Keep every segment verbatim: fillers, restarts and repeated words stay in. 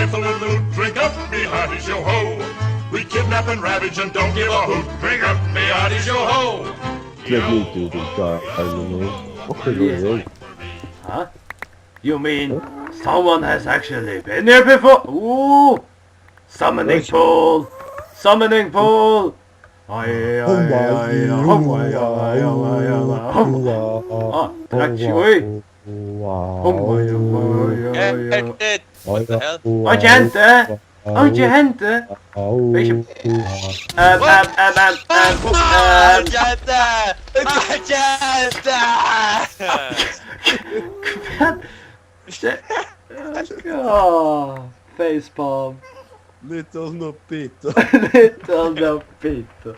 If a little loot, drink up, me hearty yo ho. We kidnap and ravage and don't give a hoot. Drink up, me hearty yo ho. Slett lítið út í gjár, Armin, nú. Okkurt er. Huh? You mean someone has actually been here before? Ooh! Summoning pool! Summoning pool! Ai, ai, ai, ai, hum, ai, ai, ai, ai, ai, hum. Ah, drekki, oi. Hum, ai, ai, ai, ai, ai. What the hell? Hvat hendi? Hvat hendi? Veit ikki. Ehm, ehm, ehm, ehm, ehm, ehm. Hvat hendi? Hvat hendi? Hvat? Áh, facepalm. Little Nopito. Little Nopito.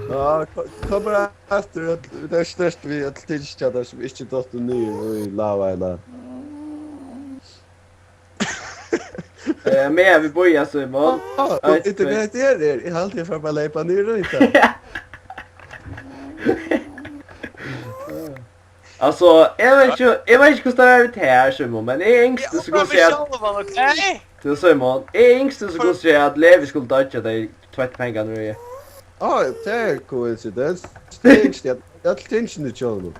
Ja, ko-, kom bara aftur, at tað er størst við øll tingini, tað sum ikki dottu niður í lava, ella? Eh, meðan vit bíða, Símun. Ah, og eitt, veit tú hvat eg eri? Eg haldi, eg fari bara at leypa niður í tað. Altso, eg veit ikki, eg veit ikki hvussu tað er við tær, Símun, men eg ynskti so hvussu at... Sjálvan, ok? Tú, Símun, eg ynskti so hvussu at Levi skuldi doyggja, tá eg tveitti pengarnar í. Á, tað er coincidence. Tað ynskti eg at øll tingini hjá honum.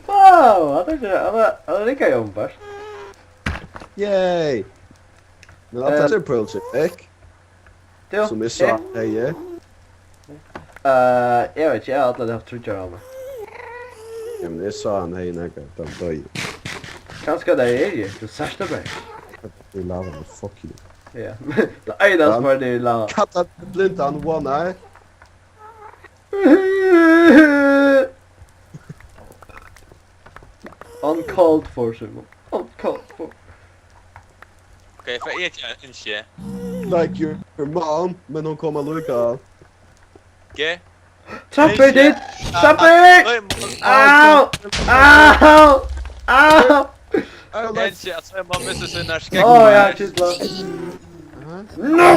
Wow, hatta er, hatta, hatta riggar jú openbart. Yay! Men alt... Eh, er project, ikki? Jú, sum eg sá, eg hevði. Eh, eg veit ikki, eg havi altíð havt tríggjar á mær. Ja, men eg sá hann hevði nakað, tann doyði. Kanska tað er eg, tú sært tað bara. Í lava, fuck you. Ja, tað einasta var tað í lava. Kalla blindan one eye. Uncalled for, Símun. Uncalled for. Ok, for eg ynski. Like your mom, men hon kom allíkavæl. Ok. Trappur, tit! Trappur! Au! Au! Au! Eg ynski at Símun missir sínar skógvar. Ó, ja, skitla. No!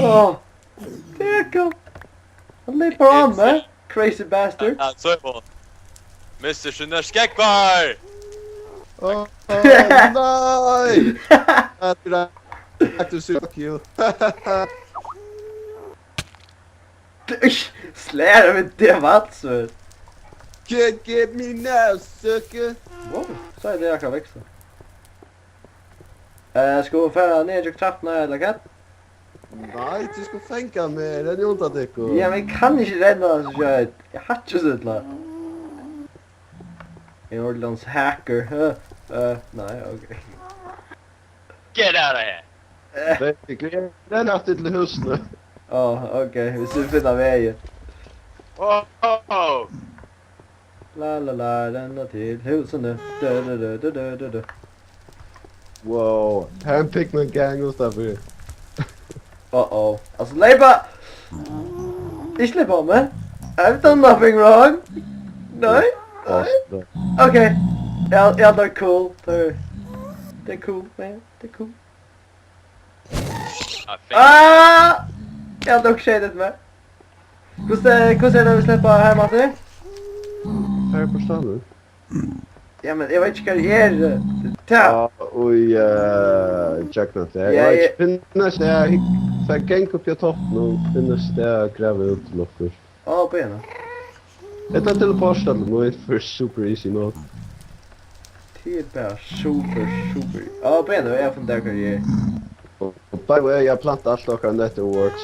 Ó. Tað er gott. Hann leypur á meg, crazy bastard. Ja, Símun missir sínar skógvar. Ó, nei! That is right. Fuck you. Slær við det, vatnsur. Can't get me now, sucker. Wow, so er tað akkurát vekst. Eh, skulu vit fara niður gjøgnum trappurnar, ella hvat? Nei, tú skalt fanga meg, renn undan tykkum. Ja, men eg kann ikki renna so skjótt. Eg hakki so illa. Eg er ordiliga hacker. Eh, eh, nei, ok. Get out of here! Eh. Basically, renn aftur til húsini. Á, ok, vit skulu finna vegin. Oh, oh, oh. La, la, la, renna til húsini. Dø, dø, dø. Wow, har er ein Pigman gang uttanfyri. Uh-oh. Altso, leypa! Ikki leypa á meg. I've done nothing wrong. Nei? Nei? Ok. Ja, ja, tað er cool. Tað er, tað er cool, man. Tað er cool. Ah! Ja, tað er ok, skeyt eftir mær. Hvussu, hvussu er tað, vit sleppa heim aftur? Her er portalur. Ja, men eg veit ikki hvar eg eri. Ta- Ja, og, eh, Jack Knight, ja. Eg veit ikki, finnast tað, eg fer ganga upp á toppin og finnast tað at grava út til okkurt. Á, bíða nú. Hetta er teleportstað til mín fyri super easy mode. Tað er bara super, super. Á, bíða nú, eg havi funnið út av hvar eg eri. Og, og by the way, eg havi plantað alt okkara netherwart.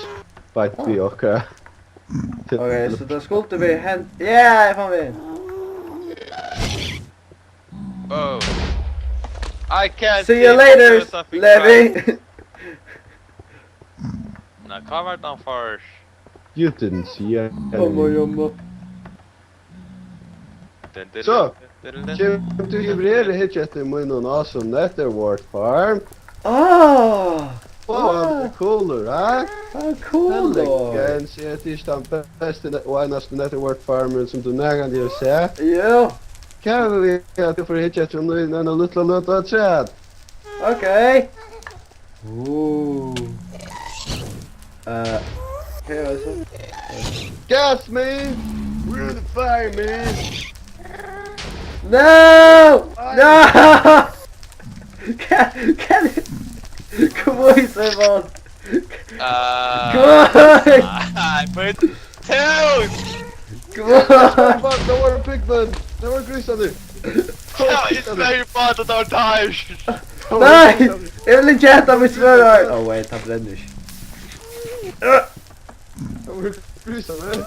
Beint við okkara. Ok, so tað skuldi verið hent. Ja, eg fann vegin. Oh. I can't see you later, Levi. Nei, hvat var tað hann fór? You didn't see it. Omma, omma. So, kemur tú yvir her og hyggja eftir mínum awesome netherwart farm? Ah! Ó, hann er coolur, ha? Hann er coolur. Elegant, eg eri ikki tann besti net-, og einasti netherwart farmerin sum tú nakrantíð hevur sæð. Jú. Hvat vil eg at tú fert at hyggja eftir um eina lítla løtu afturat? Ok. Uh. Eh, hvat er tað so? Gas, man! We're the fire, man! No! No! Hvat, hvat? Come on, Simon! Uh, Come on! I put two! Come on! Fuck, don't worry, Pigman! Don't worry, Christian! It's very important our time! Nei! Eg vil ikki henta meg svørð! Oh wait, hann brennur ikki. Don't worry, Christian, man!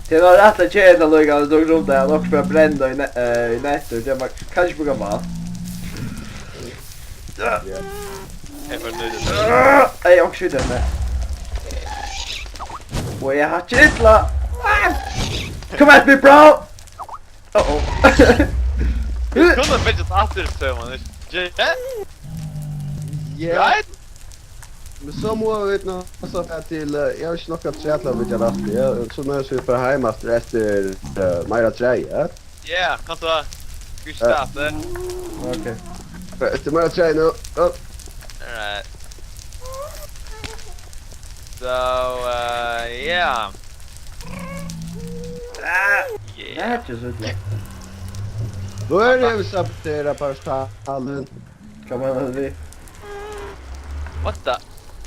Tað var rætt at keypa líka, hann tók rundt har, hann okkurt bara brenna í ne-, eh, í nettur, tað man kanska brúka mál. Ja. Eg fór nú. Ey, okkurt skjýtur meg. Og eg hakki illa. Ah! Come at me, bro! Uh-oh. Kunnu fingið aftur, søgir man ikki. Ja. Right? Men so mugu vit nú so fara til, eh, eg havi ikki nokk afturat til at byggja rætt, ja, so mugu vit fara heim aftur eftir, eh, meira træ, ja? Yeah, kanst tú skifta aftur? Ok. Eftir meira træ nú. Ja. Alright. So, uh, yeah. Ah, yeah. Tað er ikki so illa. Nú er tað, vit saboterar portalin. Come on, Andy. What the?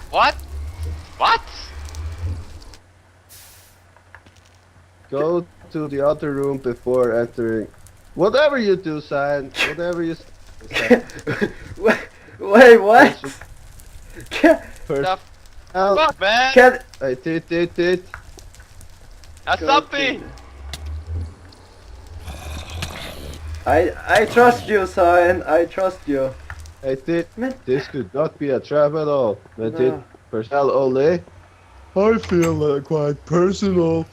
What? What? Go to the other room before entering. Whatever you do, Sign. Whatever you s-, Sign. Wait, wait, what? Ca- First. The fuck, man? Can I did, did, did. That's something. I, I trust you, Sign. I trust you. I did. Men this could not be a trap at all. Men no. Did personnel only. I feel, uh, quite personal.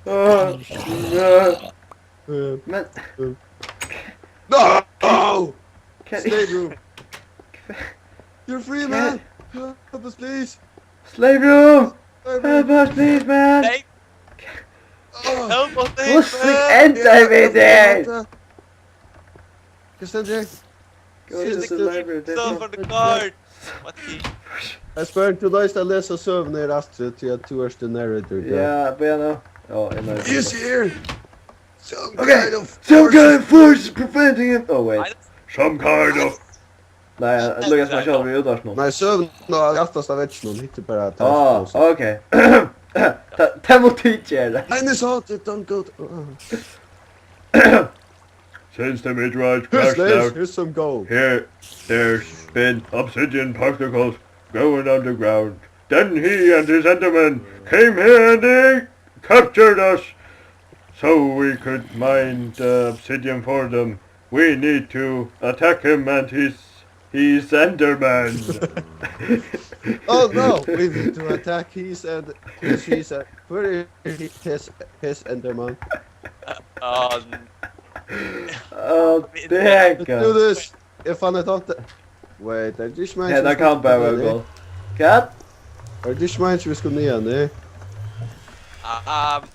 Uh, uh, men no! Can, slave room. You're free, man. Help us, please. Slave room. Slave room. Help us, please, man. Thank Oh. Help us, please, man. Hvussu endar við tað? Hvat stendur her? Go to the library. Stuff for the guard. What the? Espen, tú noyðist at lesa søguna her aftur, tí at tú ert the narrator, ja. Ja, bíða nú. Ja, eg noyðist. He is here. Some kind of force is preventing him. Oh, wait. Some kind of Nei, Lukas var sjálvur í útvarpinum. Nei, søguna á aftasta vegginum, hitt er bara Ah, ok. Ta-, tað má tú gera. Since the Midrash crashed out, here's some gold. Here, there's been obsidian particles going underground. Then he and his Endermen came here and they captured us. So we could mine the obsidian for them. We need to attack him and his, his Enderman. Oh no, we need to attack his and his, his, uh, where is his, his Enderman? Um, Oh, damn. Let's do this. Eg fann eitt anti-, wait, er tað ikki meint Hetta kann bara vera gott. Hvat? Er tað ikki meint, vit skulu niðan, nei? Um,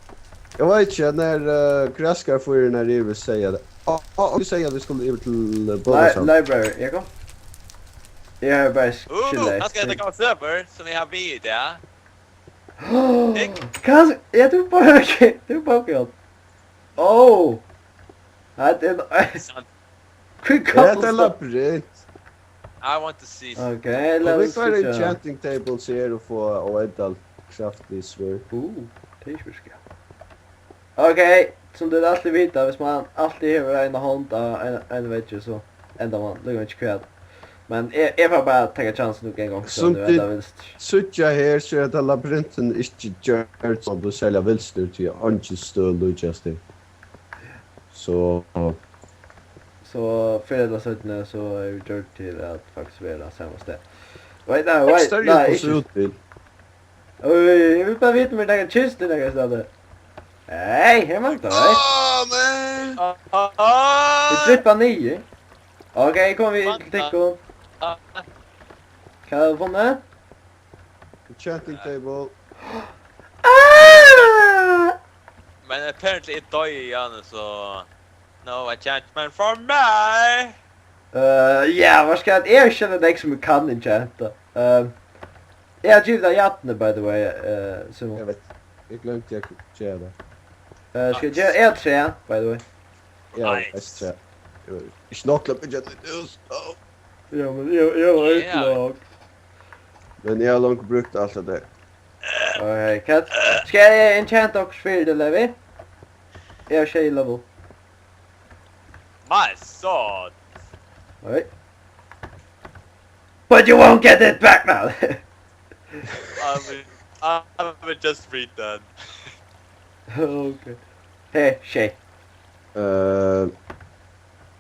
Eg veit ikki, hann er, eh, graskarfírin er yvir, segði hann. Á, á, á, segði hann, vit skulu yvir til, eh, Nei, Bókasavn. Library, eg kom. Eg havi bara Ooh, skilið kanska hetta eitt. Kann server, sum eg havi við í dag. Hvat? Ja, tú bara, ok, tú bara, ok. Oh! Hetta er ein Hvat er labyrint? I want to see. Ok, lat okkum síggja. Enchanting tables her og fáa óendaliga kraftig svørð. Uh, tað er ikki virka. Ok, sum tit altíð vita, viss mann altíð hevur eina hond á ein, ein veggi, so endar mann líka ikki hvat. Men eg, eg fari bara at taka kjansin og ganga onkustaðni, og enda vilst. Sum tit síggja her, so er hetta labyrintin ikki gjørd sum tú serliga vilstur, tí eingin støð líkjast tí. So. So fyrr ella seinni, so er vit gjørd til at faktiskt vera sama stað. Wait, nei, wait, nei, ikki. Oj, eg vil bara vita um tað er nakar kistur nakar staðni. Hey, her manglar eitt. Oh, man. Vit dryppa niður. Ok, kom við til tykkum. Hvat hava vit funnið? Enchanting table. Ah! Men apparently eg doyði í hann, so no enchantment for me. Eh, ja, hvat skal eg, eg kjenni tað ikki sum eg kann enchanta. Eh, eg havi givið tað jarni, by the way, eh, Simon. Eg veit, eg gloymdi at gera tað. Eh, skal eg gera, eg havi træ, by the way. Ja, nice. Best træ. Eg var ikki nokk til at byggja eitt nýtt hús. Ó. Ja, men eg, eg var ikki Ja. Nokk. Men eg havi longu brúkt alt av tað. Okay, hvat? Skal eg enchanta okkurt fyri teg, Levi? Eg havi sjey level. My sword. Oi. But you won't get it back now! I will, I will just read that. Okay. Hey, sjey. Eh,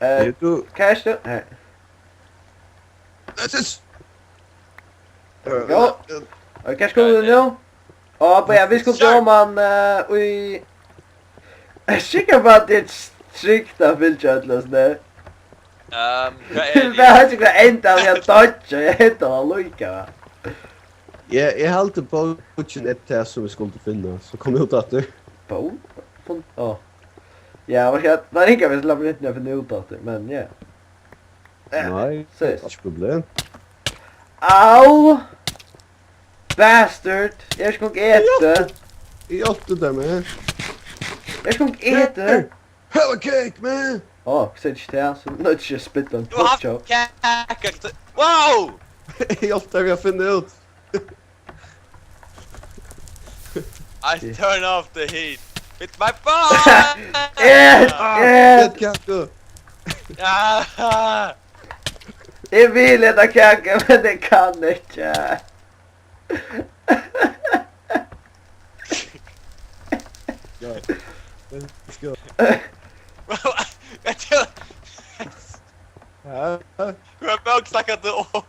Eh, you do hvat er tað? Hey. This is There we go. Og hvat skulu vit nú? Á, bara, vit skulu Sure. døma hann, eh, í... Eg er sikker på, at tað er trygt at fylgja øllum sånn der. Um, hvat Eg er veit det? ikki, hvat enda við at dodge, eg henda hann líka. Ja, eg haldi bókin er tað sum vit skuldu finna, so kom út aftur. Bó? Fun-, á. Ja, hvat skal, tað er ikki, vit lat meg finna út aftur, men ja. Ja, Nei, sist. Ikki problem. Au! Bastard! Eg eri ikki gong ete. Eg hjálpti tær, man. Eg eri ikki gong ete. Have a cake, man. Á, sett ikki tað, so nøytti eg at spytta ein Du har haft pork chop. Kaka. Wow! Eg hjálpti tær við at finna út. I turn off the heat with my butt! Et, Ah, et. Et kaku. Ja! Eg vil eta kaku, men eg kann ikki. Go. Let's go. Bro, I do. Hæ? Who about like at the oh.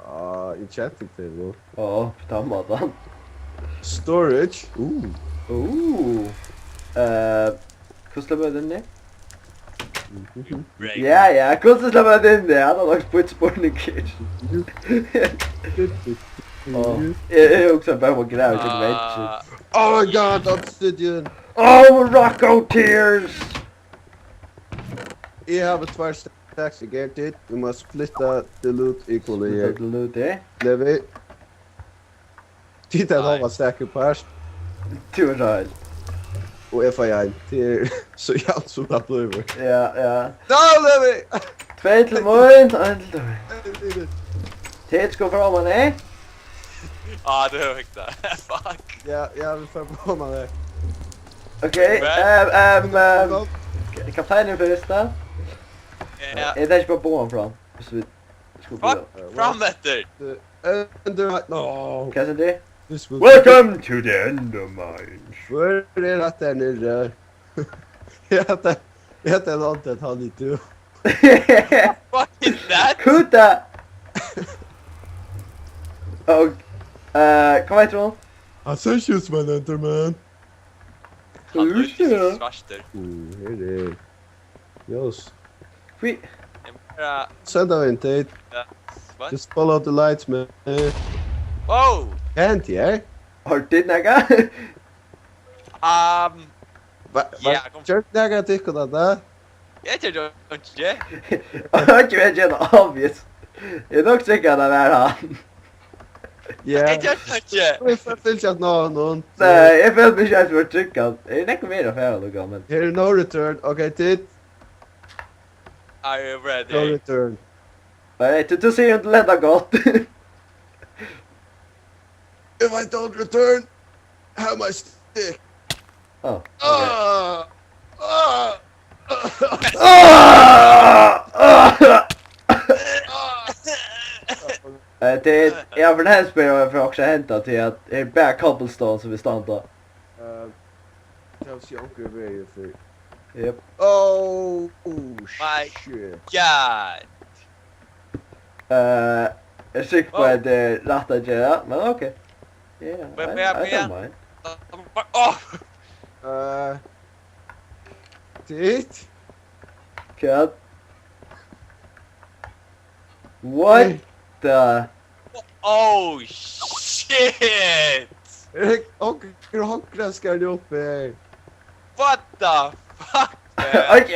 Ah, enchanting table. Á, tá má hann. Storage. Uh. Uh. Eh, hvussu sleppur eg inn í? Mhm. Break. Ja, ja, hvussu sleppur eg inn í? Hann hevur nokk spurt spurning. Á, eg, eg hugsi bara um at grava í Ah, vegin. Oh my god, obsidian. Oh, Rocco Tears! Eg havi tveir stacks, eg geri tit. Vit mugu splitta the loot equally her. Splitta the loot, eh? Levi. Tit hava Nei. Hava stack í part. Tú er rein. Og eg fái ein. Tað er so jævnt sum tað blívur. Ja, ja. No, Levi! Tvey til mín, ein til tín. Tit skulu fram, eh? Ah, det var ikke det. Fuck. Ja, ja, vit fara fram her. Ok, um, um, um, kapteinin fyrst, da. Ja. Eg tenkti bara boðan fram, hvis vit skulu Fuck, byrja. fram etter. Endermine. No. Hvat er tað? This will Welcome to the Endermine. Where er that there nere? Ja, det, ja, det er langt at han ikke du. Fuck is that? Kuta! Og, eh, hva heter hon? Han ser ikke ut som en Enderman. Han er ikke så svart der. Uh, her er Yes. Hví? Jeg må bare... Send av en date. Ja. What? Just follow the lights, man. Wow! Can't, yeah? Har tú nakað? Um, Hva, Ja, hva, kom. Gjør nakað til ykkur, da? Jeg tror det var ikke. Har tú verið gjennom obvious? Eg er nokk sikker at tað var hann. Ja. Jeg tror det var ikke. Eg føli ikki at ná hann. Nei, eg føli meg ikki heilt tryggan. Eg er nakað meira fara, Luka, men... Her er no return. Ok, tit. Are you No ready? return. Nei, tú, tú sigur at tú lendar gott. If I don't return, have my stick. Oh, okay. Ah! Ah! Ah! Ah! Ah! Eh, tað er, ja, for den her spyr jeg for også henta til at det er bare cobblestone som vi standa. Eh, tað vil siga onkur er vegin fyri. Yep. Oh, oh, My shit. God! Eh, jeg er sikker på Oh. at det er rett å gjøre, men ok. Yeah, Men, I, men, I don't men- mind. Oh! Eh, Tit? Cut. What the? Oh shit! Er det onkel Håkon skal du oppe her? What the fuck, man? Ok.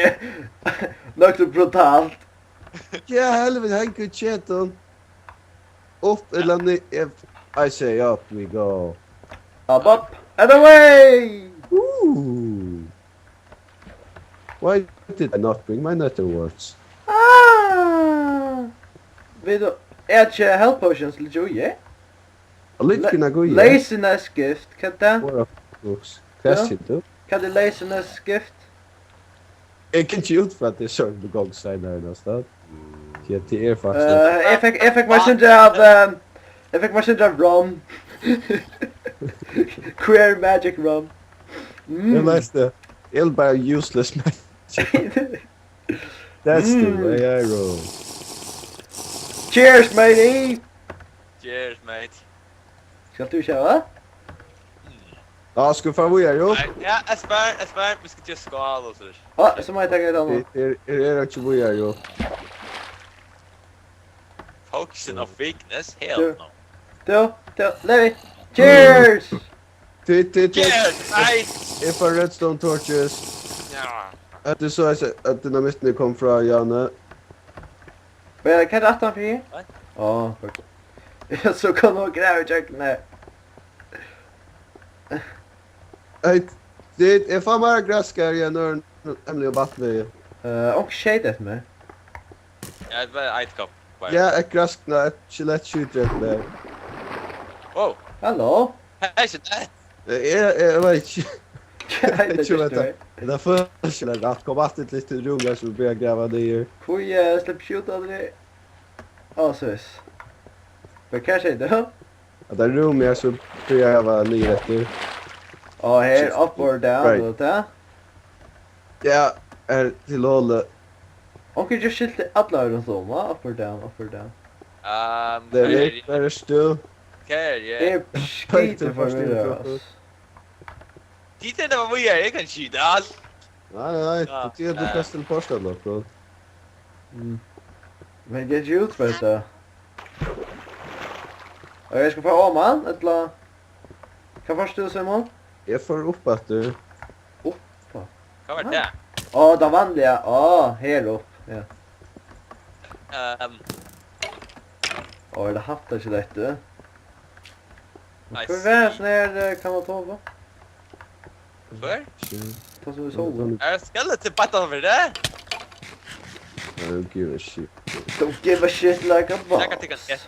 Nokk so brutalt. Ja, helvete, heng ut kjeten. Opp eller ned? If I say up, we go. Up, up, and away! Ooh. Why did I not bring my nether warts? Ah! Vit, er ikki health potions liggja í, eh? Og liggja í, laziness gift, hvat er tað? What a books. Hvat sigur tú? Hvat er laziness gift? Eg kann ikki út frá at tað er Søren Begongstein her næstan. Ja, tað er faktiskt. Eh, eg fekk, eg fekk mær sindur av, eh, eg fekk mær sindur av rum. Queer magic rum. Mm. Eg veist tað. Eg vil bara useless magic. That's the way I roll. Cheers, matey! Cheers, mate. Skalt tú ikki hava? Ja, skal vi fara víðari, jú? Nei, ja, eg spyr, eg spyr, vit skulu gera skál og so. Á, so má eg taka eitt annað. Eg, eg, eg eri ikki víðari, jú. Potion of weakness? Hell no. Tú, tú, Levi. Cheers! Tú, tú, tú. Cheers, mate! Eg fái redstone torches. Ja. At tú sá at dynamittin kom frá, Janne. Men hvat er aftan fyri? Hvat? Á, fuck. Ja, so kann hon grava í gjøgnum her. Hey, dude, eg fái meira graskar í ein øðrum hemliga batnvegi. Eh, onkur skeyt eftir mær. Ja, det var et kopp. Ja, eitt grask, nei, eitt skelett skjýtur eftir mær. Wow. Halló? Hey, skelett! Eg, eg, eg veit ikki. Hvat er tað, eg veit ikki, hvat tað er. Tað er følskan av at koma aftur til eitt rúm har sum byrja at grava niður. Hví, eh, sleppur ikki út aldri? Á, so. Men hvat sigur tú? At tað er rúm har sum byrja at grava niður eftir. Á, her, up or down, right, og tað? Ja, her til holið. Onkur ger skilti allar rundt um, va? Up or down, up or down. Um, Levi, hvar ert tú? Hvar eri eg? Eg skiti forvirraður, ass. Tit eru bara víðari, eg kann ikki skita alt. Nei, nei, nei, ja, tað er, tú kanst teleporta nokk, bro. Mm. Men get you út frá hetta. Og eg skal fara oman, ella? Hvar fórt tú, Simon? Eg fór upp aftur. Upp? Hvat var tað? Á, tað vanliga. Á, her upp. Ja. Ehm. Á, er tað hatta, ikki dette? Nei, hvør var sí. Sånn her, eh, kann man tova? Hvør? Tá sum vit sóu. Er skeleton beint aftan fyri teg? I don't give a shit. Don't give a shit like a boss. Nakað tykkum skemmt.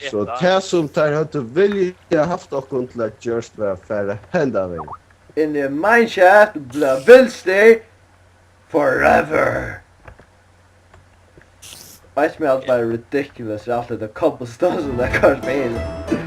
So tað sum teir høvdu viljað havt okkum til at gjørt var at fara henda vegin. In the mineshaft, bla, will stay forever. Veitst, mær er bara ridiculous, alt hetta cobblestone sum tað koyrir inn.